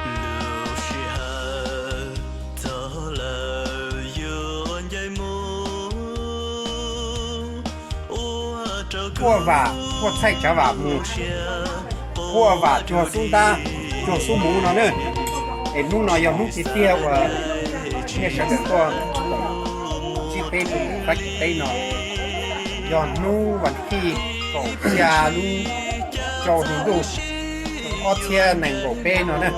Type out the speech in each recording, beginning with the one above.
Lub sij hawm txog lawm yuav ncaim mus, ua rau kuj vam, kuj txhaij tsav vam mus, kuj vam cuag xub ntab, cuag xub muv no na. Es hnub no yog hnub tiag tiag uas nej sawv daws tuaj ntsib peb rau ntawm Fab Kis teb no, yog hnub vas thib kaum xya lub rau hli ntuj ob txhiab nees nkaum peb no na.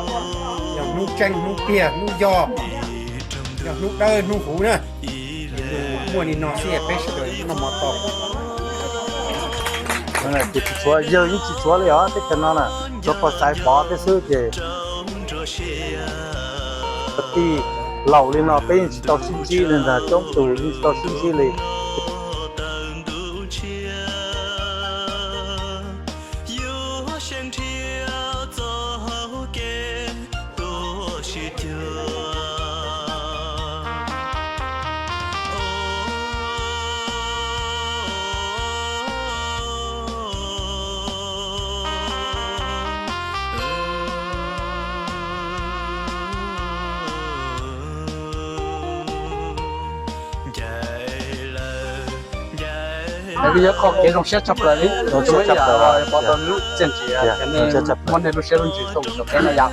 Yog hnub tseeb hnub tiag hnub yog, yog hnub dawb hnub huv na. Muaj li no xwb peb sawv daws noj mov tau. Ces tsis tshuav, yawg yeej tsis tshuav li os, teb chaws no na, tshuav pog Xaiv Pov teb xwb ces tij laus li no peb yeej tsis tau sib ntsib li ntag, coob tus yeej tsis tau sib ntsib li. Nws yog qhov kev zoo siab tshaj plaws li, pov tau lub txiaj ntsig, muab nej lub siab lub ntsws tuaj mus saum teb no yom.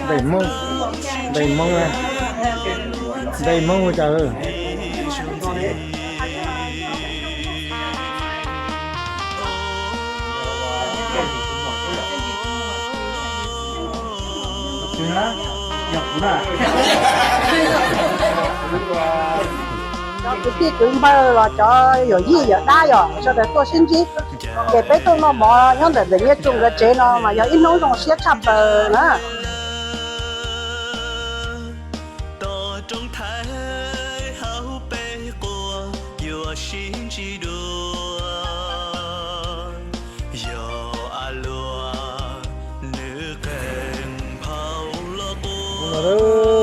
Npe Hmoob, npe Hmoob, npe Hmoob ua cas? Cov kwv tij kwv npawg los cov yawm yij yawm dab yog sawv daws tuaj sib ntsib, ces peb tuaj noj mov nyob ntawm ntawm Nyiaj Tsuj nkawd tsev no mas yog ib hnub zoo siab tshaj plaws na.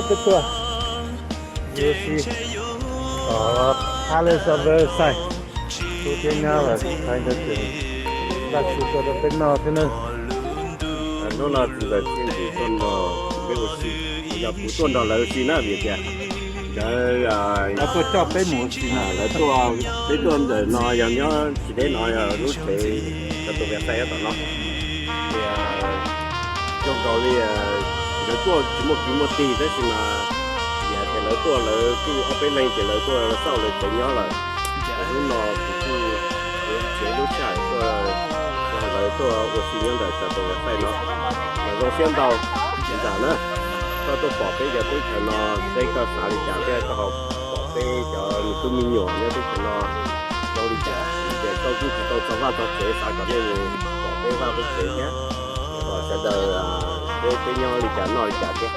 Peb tuaj ua si, Palace of Riverside, kuv thiab nyab los kuv qhia ntawd ces npaj tshua tso rau peb noj thiab na. Hnub no txiv ntxawm thiaj ntim tuaj nrog peb ua si, yog kuv tuaj nrog lawv ua si na vim tias lawv tuaj coj peb mus ua si, lawv tuaj, peb tuaj ntawm no yog nyob tsis deb no yog lub tsev tau tus vias fais tom no. Ces zoo nkaus li lawv tuaj tsis muaj kwv muaj tij tab sis mas vim hais tias lawv tuaj lawv kuj ob peb leeg ces lawv tuaj xauj lawv tsev nyob lawm. Ces hnub no kuv kuj yuav tsev lub sij hawm tuaj nrog lawv tuaj ua si nyob ntawm tsa tus vias fais no. Mas zoo siab ntau ntag na, koj tuaj pom peb cov teb chaws no, seb koj xav li cas thiab koj ho pom peb cov me tub me nyuam nyob teb chaws no zoo li cas, ces koj kuj tsis tau txog vaj txog tsev, xav kom nej pom peb vaj peb tsev thiab, kom sawv daws peb nyob li cas noj li cas thiab.